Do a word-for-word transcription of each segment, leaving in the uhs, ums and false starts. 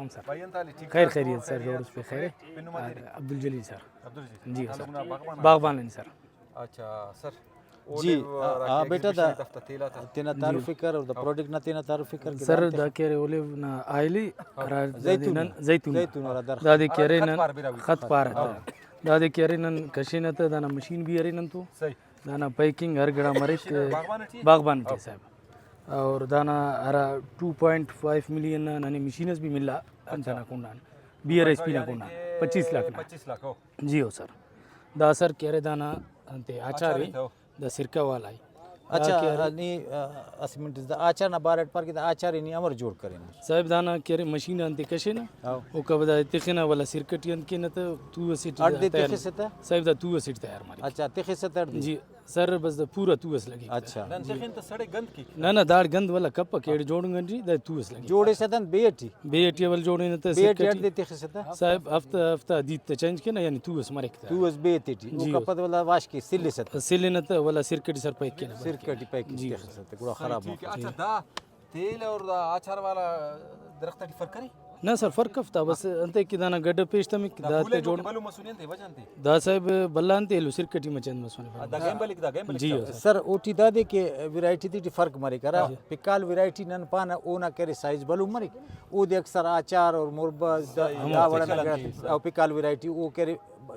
سلام سر۔ بھائی انت حال ٹھیک خیر ٹھاک؟ خیریت سر، اور جوڑ اس پہ خیر۔ پن نما تینے؟ عبدالجلیل سر۔ عبدالجلیل۔ جی سر۔ باغبان۔ باغبان ان سر۔ اچھا سر۔ ہاں، ہاں، بیٹا، دا تینا تعارف کر اور دا پروڈکٹ نا تینا تعارف کر کہ سر، دا کہ ارے اولیو نا آئل ءِ، ہرا زیتون دادے نن، زیتون۔ زیتون والا درخت۔ دادے کہ ارے نن خط پارہ تہ۔ دادے کہ ارے نن کشینہ تہ، دانا مشین بھی ارے نن تو۔ صحیح۔ دانا پیکنگ ہر گڑا مریک۔ باغبان ٹی؟ باغبان ٹی صاحب۔ اور دانا ہرا ٹو پوائنٹ فائیو ملین نا ننے مشین اس بھی ملا، انت نا کنڈان، بی آر ایس پی نا کنڈان، پچیس لاکھ نا۔ پچیس لاکھ، ہو۔ جی ہو سر۔ دا سر کہ ارے دانا انتے آچار ءِ، دا سرکہ والا ءِ۔ اچھا، نی، آ، اسہ منٹ، دا آچار نا بارٹ پار کہ دا آچار ءِ نی امر جوڑ کرینہ؟ صاحب دانا کہ ارے مشین آن تے کشینہ، ہاں۔ اوکا پدا تخنہ، ولا سرکہ ٹی انت کینہ تہ تو اسے ٹی اڈ دے تیار۔ تخسہ تہ؟ صاحب دا تو اسے ٹی تیار مریک۔ اچھا، تخسہ تہ اڈ دے؟ جی سر، بس دا پورا تو اس لگیک۔ اچھا۔ نن تخن تہ سڑے گند کیک۔ نہ نہ، داڑ گند ولا کپک، ایڑ جوڑنگ ٹی دا تو اس لگیک۔ جوڑسہ دن بے ٹی؟ بے ٹی اول جوڑنہ تہ بے ٹی سرکہ اڈ ٹی۔ دے تخسہ تہ؟ صاحب ہفتہ ہفتہ دیت تہ چینج کینہ، یعنی تو اس مریک۔ تو اس بے تے ٹی، جی، اوکا پد ولا واشکے سلسہ تہ؟ سلنہ تہ ولا سرکہ ٹی سر پیک کینہ۔ سرکہ ٹی پیک جی۔ تخسہ تہ گڑا خراب مفک۔ اچھا، دا تیل اور دا آچار والا درخت ٹی فرق کرے؟ نہ سر، فرق اف تا، بس انتئے کہ دانا گڈ پیش تمک، دا دا پھولہ تے جوڑ۔ بھلو مسنے انتئے وجہ انتئے؟ دا صاحب بھلا انتئے ایلو سرکہ ٹی مچہ انت مسنے۔ The game bulk, the game بلک جی۔ سر، اوٹی دادے کہ ورائٹی تیٹی فرق مریک، ہرا پکال ورائٹی نن پانہ اونا کرے سائز بھلو مریک، اودے اکثر آچار اور مربا دا، دا وڑنا گڑا، او پکال ورائٹی او کرے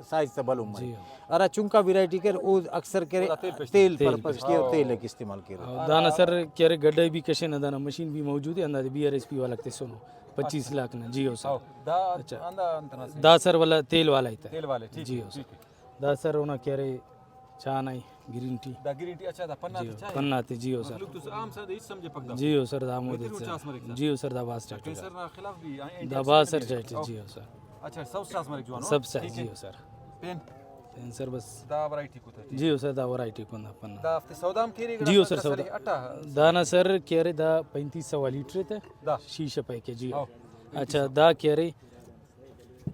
سائز تہ بھلو مریک۔ جی۔ ہرا چنکا ورائٹی کرے، او اکثر کرے تیل پرپز کے، او تیل ئے استعمال کیرہ۔ او دانا سر کہ ارے گڈائی بھی کشینہ، دانا مشین بھی موجود ہے، ہندادے بی آر ایس پی والا تسونو پچیس لاکھ نا۔ جی ہو سر۔ او، دا اچھا۔ ہندا انت نا سے؟ دا سر والا تیل والا ہی تہ۔ تیل والا، ٹھیک جی ہے، ہو سر۔ ٹھیک ہے۔ دا سر اونا کہ ارے چاہ نا ہی، گرین ٹی۔ دا گرین ٹی، اچھا، دا پنا جی تے ہو، چاہ ہے؟ پنا تے، جی ہو سر۔ مخلوق تو عام سا دے ہچ سمجھپک دا۔ جی ہو سر، دا ہمودے۔ چاس مریک سر۔ جی ہو سر، دا بھاز ٹائٹ ہے کینسر سر۔ نا خلاف بھی، آ، اینٹی آکسیڈنٹ بھی ہے۔ دا بھاز سر ٹائٹ ہے، او۔ جی ہو سر۔ اچھا، سب ساس مریک جوانو۔ سب سا، ٹھیک ہے۔ جی ہو سر۔ پین؟ پین سر بس۔ دا ورائٹی کتا ٹی؟ جی ہو سر، دا ورائٹی کتا پنا۔ دا ہفتے سودا ہم کیرے گڑا جی ہو سر، سر سودا۔ سر اٹا۔ دانا سر کہ ارے دا پینتیس سو لیٹر تے۔ دا؟ شیشہ پیک ہے، جی ہو۔ او، اچھا، دا کہ ارے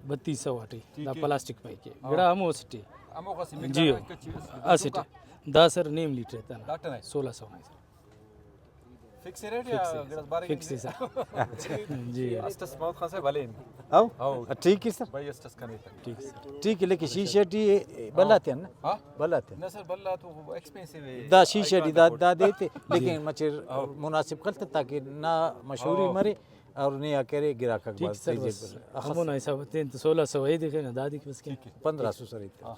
بتیس سو ٹی، ٹھیک دا ہے۔ پلاسٹک پیک ہے۔ او۔ گڑا ہمو اسٹی۔ ہمو خاصی جی ہو۔ مقدار کچی اس-، اسٹی۔ دا سر نیم لیٹر ہے تانا۔ ڈاکٹر ہے۔ سولہ سو نا سر۔ فکس ریٹ یا فکس ہے۔ گڑاس بارے فکس ہے سر۔ جی۔ اسٹ اس بہت خاص ہے بھلے۔ او؟ او۔ ٹھیک ہے سر۔ بھائی اسٹ اس کنے تک۔ ٹھیک ہے سر۔ ٹھیک ہے، لیکن شیشہ ٹی بھلا تے نا؟ ہاں؟ بھلا تے۔ نہ سر، بھلا تو ایکسپینسو ہے۔ دا شیشہ ٹی دا، دا دیتے، لیکن جی۔ مچہ او۔ مناسب خلتے تاکہ نا مشہوری او۔ مرے اور نیا کرے گراہک ٹھیک باز سر، تیزی بس۔ اخس۔ ہمونا حساب تین تو سولہ سو ہے دیکھے نا، دادی بس کیا؟ ٹھیک ہے۔ پندرہ سو سر ایتے۔ ہاں۔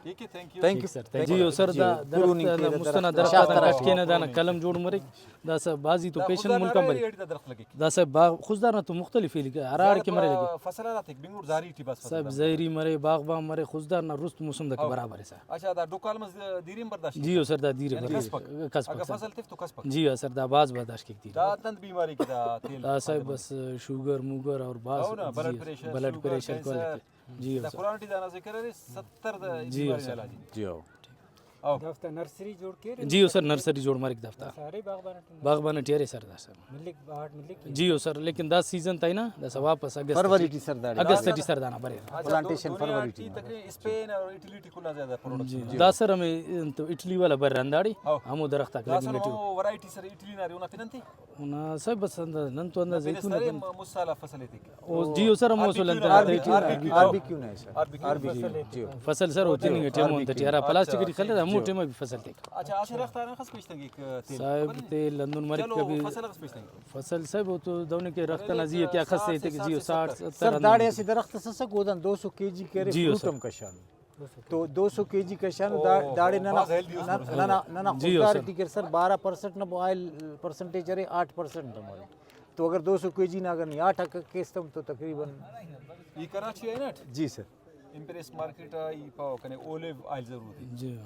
ٹھیک ہے، تھینک یو۔ Thank you. ٹھیک سر، تھینک یو۔ جی ہو سر، دا جی۔ درخت پورو نی نا کیرہ مست نا درخت۔ درخت آتا نا کٹ کینہ دانا قلم جوڑ مریک۔ داسا بازی تو دا پیشن خضدار ملک آن ہرا بریک۔ ایڑی دا درخت لگک؟ داسا باغ خضدار نا تو مختلف ایلیک، ہرا اڑے کہ مرے لگک۔ فصل ہرا تیک بنگڑ زہری ٹی بس فصل صاحب، دا۔ زہری مرے، باغبان مرے، خضدار نا رست موسم دا کہ او۔ برابر ہے سر۔ اچھا، دا ڈکال مس دیریم برداشت یعنی جی ہو سر، دا دیریم یعنی برداشت۔ کسپک سر۔ کسپک اگہ سر۔ فصل تف تو کسپک۔ جی ہو سر، دا باز برداشت کیک دیریم۔ دا تند بیماری کہ دا تیل دا صاحب فائدہ مند۔ بس شوگر موگر اور باز او نا، جی بلڈ ہو sir. Pressure, blood sugar, pressure cancer. Colic. جی ہو دا سر۔ قرآن ٹی دانا ذکر ارے، ستر دا جی ہو بیماری سر۔ علاج۔ جی ہو۔ او۔ دافتا نرسری جوڑ کیرے؟ جی ہو سر، نرسری جوڑ مریک دافتا۔ داسا ارے باغبان ٹی؟ باغبان ٹی ارے سر داسا۔ ملک، آٹ ملک؟ جی ہو سر، لیکن دا سیزن تا ہی نا، داسا واپس اگست فروری ٹی۔ ٹی سر داڑے۔ اگست ٹی سر دانا بریر۔ اچھا، پلانٹیشن دنیا فروری ٹی ٹی۔ تقریباً اسپین اور اٹلی ٹی کل آ زیادہ پروڈکشن جی۔ دا سر ہمے انت اٹلی والا بر ہنداڑے، او۔ ہمو درخت آک داسا لگنگ ٹی۔ ہمو ورائٹی سر اٹلی نا ارے، اونا پن انتے؟ اونا صاحب بس ہندا نن تو ہندا نہ، پن زیتون استا ارے، نا پن۔ م-، مسالہ فصل ایتک۔ او جی ہو سر، ہمو آر بی کیو سلنتر نا، آر بی کیو نا۔ آر بی کیو نا ہے sir. R B Q R B Q. فصل ایتک۔ جی۔ فصل سر او تننگ ٹی ہمو انت ٹی ہرا پلاسٹک ٹی خلرہ، ہمو ٹائما بھی فصل تیک۔ اچھا، اسہ درخت آن اخس پیش تنگک تیل؟ صاحب تیل ہندن مریک چلو، کبھی۔ فصل اخس پیش تنگک؟ فصل صاحب او تو دہنے کہ درخت نا زی آ کہ اخس ایتک، جی او، ساٹھ ستر سر ہندن۔ داڑے اسہ درخت اس اسک، اودان دو سو کے جی کہ ارے جی او فروٹ سر۔ ہم کشانو۔ تو دو سو کے جی کشانو، دا-، او، داڑے ننا، بھاز ہیلدی اس ننا، پروڈکٹ۔ ننا، ننا جی او خضدار سر۔ ٹی کہ سر بارہ پرسنٹ نا آئل پرسنٹیج ارے، آٹھ پرسنٹ ہم ارے۔ تو اگر دو سو کے جی نا اگر نی آٹھ آ ک-، کیس تم تو تقریباً۔ ای کراچی آ ہناٹ؟ جی سر۔ امپریس مارکیٹ آ ای پاوہ کنے اولیو آئل ضرور ءِ۔ جی۔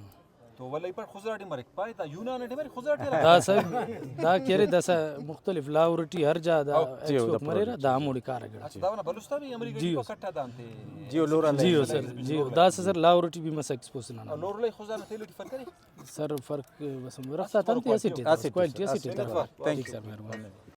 تو ولدا ای پاٹ خضدار ٹی مریک، پائے دا یونان ٹی مریک خضدار ٹی ہرا؟ دا صاحب، دا کہ ارے داسا مختلف لاہور ٹی ہر جا دا او۔ جی، او، دا ایکسپورٹ مریرہ، پروڈکٹ۔ دا ہموڑے کارہ گڑا۔ اچھا، دا اونا بلوچ تا بھی امریکہ جی ٹی او۔ پکٹ آ دانتے۔ جی، او لورا جی، او سر، جی، او۔ داسا سر لاہور ٹی بھی مسہ ایکسپورٹ ننا۔ اور لورا خضدار نا تیلو ٹی فرق ارے؟ سر فرق بس ہم رخت آتا انت اسٹ ءِ، اسٹ ءِ۔ کوالٹی اسٹ ءِ۔ Thank you. Thank you sir, مہربانی۔